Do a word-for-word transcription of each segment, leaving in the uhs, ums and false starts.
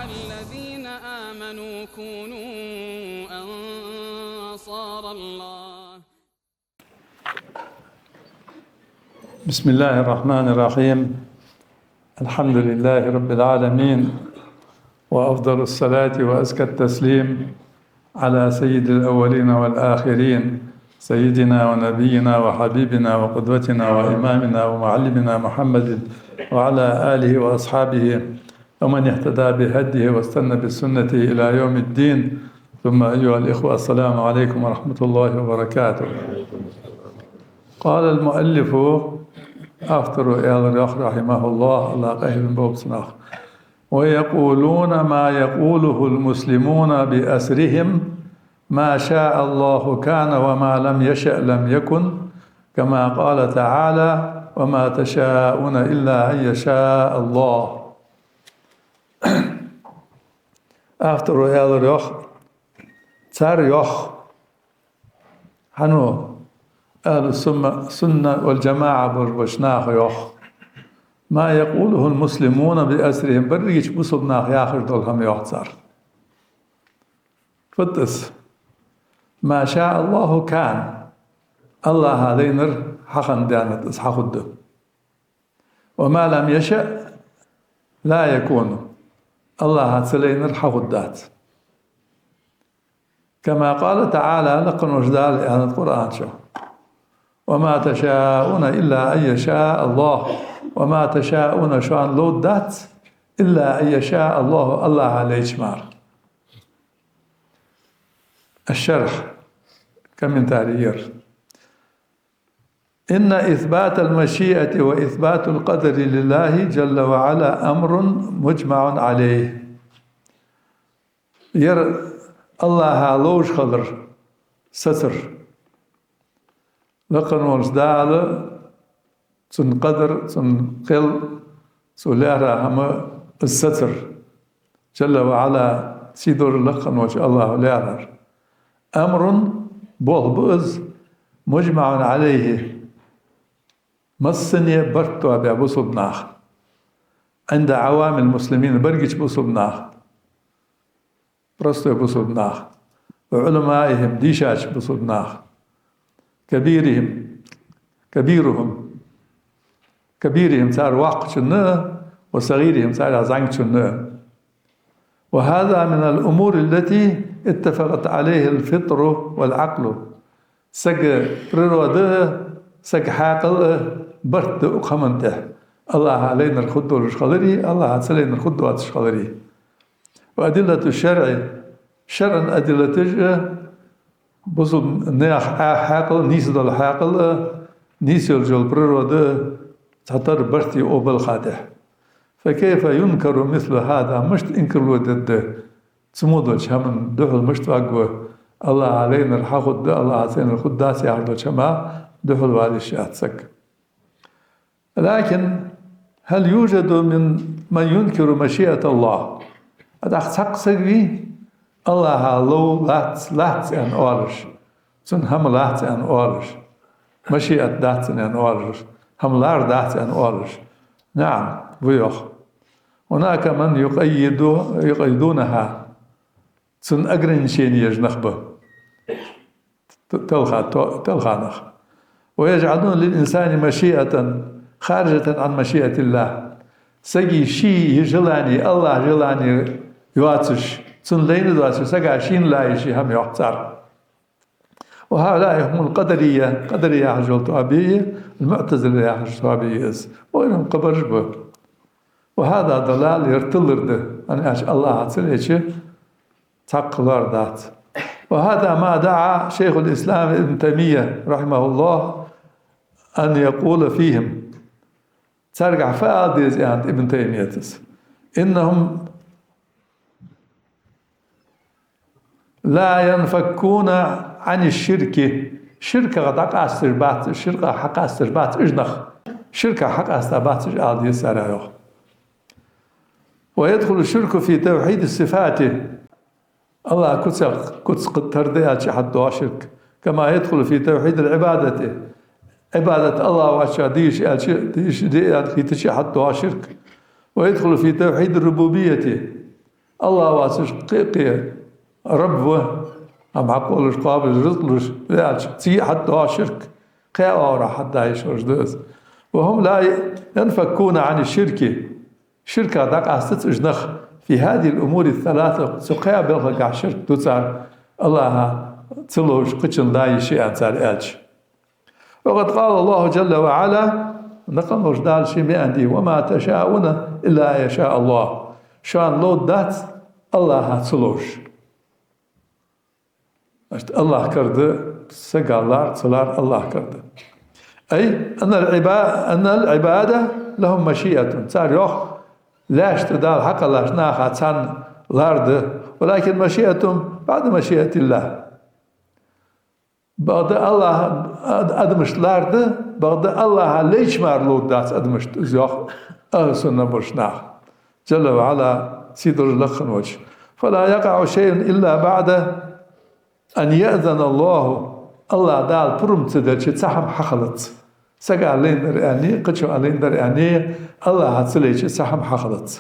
الذين آمنوا كونوا أنصار الله. بسم الله الرحمن الرحيم. الحمد لله رب العالمين، وأفضل الصلاة وأزكى التسليم على سيد الأولين والآخرين، سيدنا ونبينا وحبيبنا وقدوتنا وإمامنا ومعلمنا محمد، وعلى آله وأصحابه ومن اهتدى بهديه واستن بسنته إلى يوم الدين. ثم أيها الإخوة، السلام عليكم ورحمة الله وبركاته. قال المؤلف، автор аьлар йоах, رحمه الله, АллахӀ къахетам болба цунах: ويقولون ما يقوله المسلمون بأسرهم، ما شاء الله كان وما لم يشأ لم يكن، كما قال تعالى: وما تشاءون إلا أن يشاء الله. Автор аьлар йоах, цар йоах, хьан, ахӀлу сунна, сунна вал джамаӀа болча наха йоах: ما يقوله المسلمون بأسرهم, берригача бусалба наха яхаш дола хӀама йоах цар. Фуд из? ما شاء الله كان. АллахӀа лайнар хьахинна даьннад, из хьахургда. وما لم يشأ لا يكون. АллахӀа ца лайнар хьахургдац. كما قال تعالى, лакха волча Дала аьннад Къуръан чу: وما تشاءون إلا أن يشاء الله. وما تشاءون, шоана ловргдац, إلا أن يشاء الله, АллахӀа лайча мара. الشرح, комментарий ер. إن إثبات المشيئة وإثبات القدر لله جل وعلا أمر مجمع عليه. Ер АллахӀа ловш хилар сацар, лакха волча Дала, цун къадар, цун кхел, цо лаьрхӀа хӀама, из сацар, جل وعلا, сийдолаш лакха волча АллахӀа лаьрхӀар. أمر, болх ба из, مجمع عليه, массане барт тоабаь бусалба наха, عند عوام المسلمين, берригача бусалба наха, простой бусалба наха, وعلمائهم, дийшача бусалба наха, كبيرهم, كبيرهم, كبيرهم, цар воккхачунна а, وصغيرهم, царех зӀамагачунна а. وهذا من الأمور التي اتفقت عليه الفطر والعقل. Сага природа а, сага хьаькъал а барт да укх хӀаман тӀа: АллахӀа лайнар хургдолаш хилари, АллахӀа ца лайнар хургдоацаш хилари. وأدلة الشرع, шарӀан адиллаташ а, бусалба наьха хьа-, хьаькъал а, нийса дола хьаькъал а, нийса йолаш йола природа а цхьатарра барт я укх балха тӀа. فكيف ينكر مثل هذا, мишта инкарло дергда, цу мо долча хӀаман духьал мишта варгва, АллахӀа лайнар хьахургда, АллахӀа ца лайнар хургдац яхаш долча хӀаман духьал вала йиш яц саг. لكن هل يوجد من، من ينكر مشيئة الله؟ ТӀаккха цхьаккха саг вий, АллахӀа лов лац, лац аьнна оалаш, цун хӀама лац аьнна оалаш, машиат дац цун аьнна оалаш, хӀама лар дац аьнна оалаш? نعم, ва йоах. هناك من يقيد، يقيدونها. Цун ограничени еш нах ба. Т-, талха-, то-, талханах. ويجعلون للإنسان مشيئة خارجة عن مشيئة الله. Сага ший желани, АллахӀа желани йоацаш, цун лайна доацаш, сага шийна лаьй ший хӀама йоах цар. وهؤلاء هم القدرية, къадария яхаш йола тоаба я, المعتزلة яхаш тоаба я из. Вайна кхабараш ба. وهذا ضلال, ер тилар да, хӀана аьлча АллахӀа ца лайча цхьаккха лар дац. وهذا ما دعا شيخ الإسلام ابن تيمية رحمه الله أن يقول فيهم. Царгахьа фу ала деза аьннад Ибн Таймиятас: إنهم لا ينفكون عن الشرك. Ширках дӀакъасташ бац, ширках хьакъасташ бац уж нах. Ширках хьакъаста бац уж ала деза цар, йоах. ويدخل الشرك في توحيد الصفات. АллахӀа куцех куц тара да аьлча хьатӀадоагӀа ширк. كما يدخل في توحيد العبادة. Ӏибадат АллахӀа воацача де йиш я аьлча, де йиш я аьнна хийтача хьатӀадоагӀа ширк. ويدخل في توحيد الربوبية. АллахӀ воацаш кхы а кхы Рабб ва, хӀама хьакхоллаш, кхоабаш, рузкъа луш, ваьлча, цига хьатӀадоагӀа ширк, кхаь оагӀорахьа хьатӀада йиш йолаш да из. وهم لا ينفكون عن الشرك. Ширках дӀакъастац уж нах. في هذه الأمور الثلاثة. Цу кхаь балхагахьа ширк ду цар, АллахӀа ца ловш кхычунна да йиш я аьнна цар аьлча. وقد قال الله جل وعلا, накъан луш Дала ший меан дий: وما تشاءون إلا أن يشاء الله. Шоана ловргдац АллахӀа ца ловш. Значит, АллахӀ кара да, сага лар, ца лар АллахӀ кара да. أي أن العبا-، أن العباد لهم مشيئة. Цар йоах, лаьшта Дала хьакхеллача наха царна лар да. ولكن مشيئتهم بعد مشيئة الله. Бакъда АллахӀ, ад-, адамашта лар да, бакъда АллахӀа лайча мара ловргдац адамашта, из йоах ахӀлу сунна болча наха. جل وعلا, сийдолаш лакха волча. فلا يقع شيء إلا بعد أن يأذن الله. АллахӀ Дала пурам ца делча цхьа хӀама хьахилац. Сага лайнадар аьнна, кхычоа лайнадар аьнна, АллахӀа ца лайча цхьа хӀама хьахилац.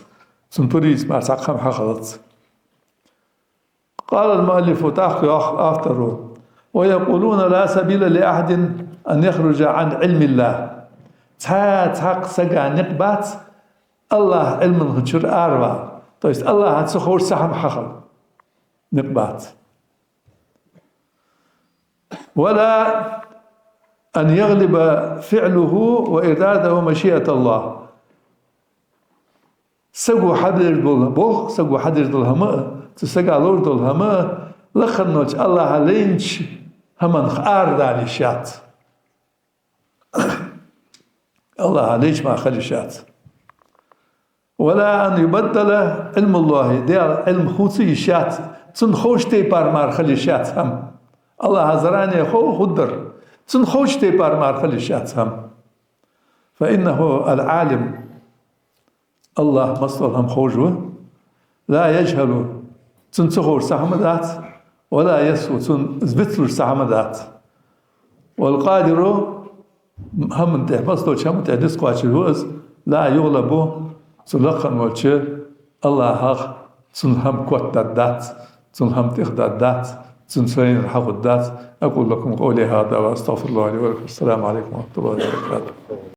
Цун пурийца мара цхьаккха хӀама хьахилац. قال المؤلف, тӀаккха йоах авторо: ويقولون لا سبيل لأحد أن يخرج عن علم الله. Цхьа, цхьаккха сага никъ бац АллахӀа Ӏилманхочура аравала. То есть АллахӀа ца ховш цхьа хӀама хьахила никъ бац. ولا أن يغلب فعله وإراده مشيئة الله. Саго хьадеш дола болх, саго хьадеш дола хӀама а, цу сага ловш дола хӀама а, лакха волча АллахӀа лайнача хӀаманах арадала йиш яц. АллахӀа лайча мара хила йиш яц. ولا أن يبدل علم الله, Даьла Ӏилма хувца йиш яц, цунна ховча тайпара мара хила йиш яц хӀама. АллахӀа заранее хов хургдар, цунна ховча тайпара мара хила йиш яц хӀама. فإنه العالم, АллахӀ массадола хӀама ховш ва, لا يجهل, цунна ца ховш цхьа хӀама дац, ولا يسهو, цунна вицлуш цхьа хӀама дац. والقادر, хӀаман тӀа, массадолча хӀаман тӀа низ кхоачаш ва из, لا يغلب, цу лакха волча АллахӀах цун хӀама котдаргдац, цун хӀама тӀехдаргдац, цун сайнара хьахургдац. أقول لكم قولي هذا وأستغفر الله لي ولكم. السلام عليكم ورحمة الله وبركاته.